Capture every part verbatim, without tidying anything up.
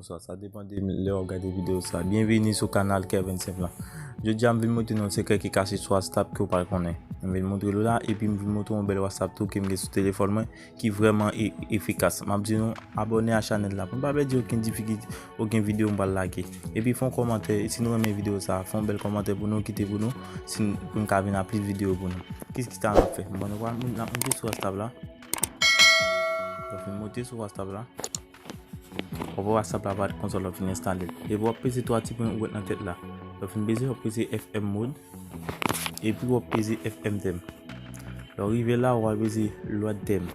Bonswa, sa depann de lè w ap gade videyo sa. Byenveni sou kanal Kevin Simple la. Jodi a, m vin montre nou yon sekrè ki kache sou WhatsApp ke w pa konnen. M vin montre nou la, epi m vin montre yon bèl WhatsApp tou ke m gen sou telefòn mwen, ki vrèman e-, efikas. M ap di nou, abòne a chanèl la pou n pa pèdi okenn difikil-, okenn videyo m pral lage. Epi fè yon kòmantè, si nou renmen videyo sa, fè yon bèl kòmantè pou nou, kite pou nou, si n-, pou n ka vin a plis videyo pou nou. Kisa ki sa n ap fè? Bon, nou pral moun-, n ap monte sou WhatsApp la. Lè w fin monte sou WhatsApp la, w ap wè WhatsApp la parèt konsa lè w fin enstale l. Epi w ap peze twa ti pwen ou wè nan tèt la. Lè w fin peze, w ap peze F M mode. Epi w ap peze F M theme. Lè w rive la, w ap peze load theme.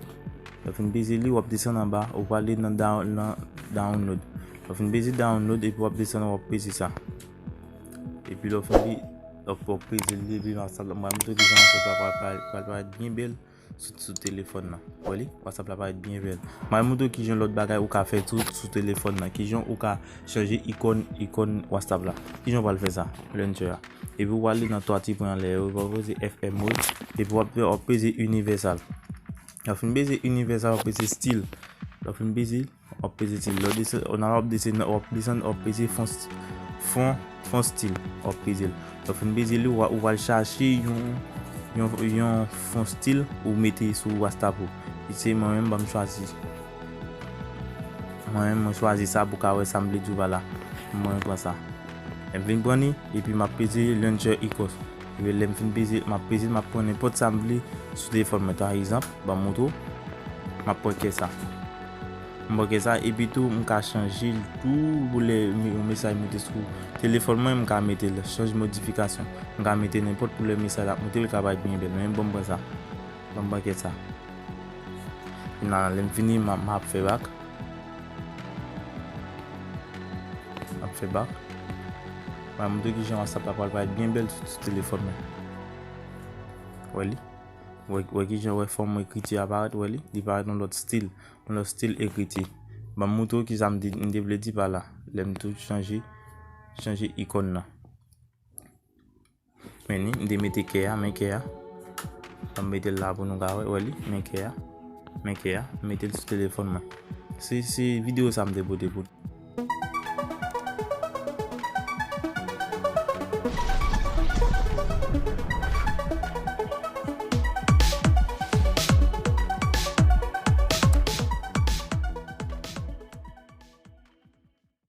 Lè w fin peze li, w ap desann anba, w prale nan down-, nan download. Lè w fin peze download, epi w ap desann, w ap peze sa. Epi lè w fin pe-, w ap, w ap peze li, epi WhatsApp la, m pral montre w kijan WhatsApp la pral, pral, pral parèt byen bèl sou, sou telefòn nan. Wè li, WhatsApp la parèt byen bèl. M pral montre w kijan lòt bagay ou ka fè tou sou telefòn nan. Kijan ou ka chanje ikòn, ikòn WhatsApp la. Kijan w pral fè sa? Launcher a. Epi w prale nan twa ti pwen anlè yo, w ap peze F M mode, epi w ap, w ap peze inivèsal. Lè w fin peze inivèsal, w ap peze stil. Lè w fin peze, w ap peze stil. Lè w desann, w ap desann, w ap desann, w ap peze fon st-, fon, fon stil. W ap peze l. Lè w fin peze li, w a, ou pral chache yon, yon, yon fon stil ou mete sou WhatsApp ou. E se mwen menm, ban m chwazi. Mwen menm, mwen chwazi sa pou ka wè sa m vle di w pa la. Mwen pran sa. Lè m vin pran li, epi m ap peze launcher icons. Epi lè m fin peze, m ap peze, m ap pran nenpòt sa m vle sou telefòn mwen. Pa egzanp, ban m montre w, m ap pran kè sa. M pran kè sa, epi tou, m ka chanje l tou pou lè yon mesaj moute sou telefòn mwen, m ka mete l, chanje modifikasyon. M ka mete nenpòt koulè mesaj la ap moute, l ka parèt byen bèl. Men ban m pran sa. Ban m pran kè sa. Nan, lè m fini, m a, m ap fè back. M ap fè back. M a montre kijan WhatsApp la pral parèt byen bèl sou, sou telefòn mwen. Wè li. Wè, wè kijan wè fòm ekriti a parèt, wè li. Li parèt yon lòt stil. Yon lòt stil ekriti. Ban m montre w kisa m te, m te vle di pa la. Lè m tou chanje, chanje ikòn nan. Men ni, m te mete kè a, men kè a. Ban m mete l la pou nou ka wè, wè li, men kè a. Men kè a, m mete l sou telefòn mwen. Se, se videyo sa m te pote pou nou.